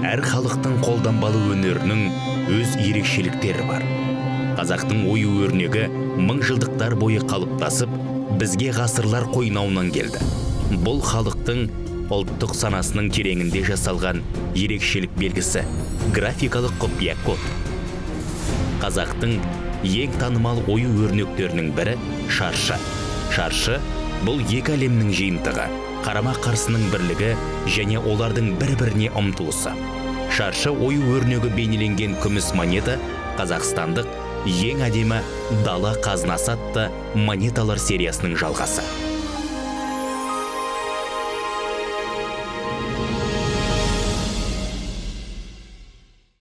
Әр халықтың қолданбалы өнерінің өз ерекшеліктері бар. Қазақтың ою өрнегі мың жылдықтар бойы қалыптасып, бізге ғасырлар қойнауынан келді. Бұл халықтың ұлттық санасының тереңінде жасалған ерекшелік белгісі, графикалық құпия код. Қазақтың ең танымал ою өрнектерінің бірі – шаршы. Шаршы – бұл екі әлемнің жиынтығы, қарама қарсының бірлігі және олардың бір біріне ұмтылысы. Шаршы ою өрнегі бейнеленген күміс монета қазақстандық «Ең әдемі дала қазынасы» атты монеталар сериясының жалғасы.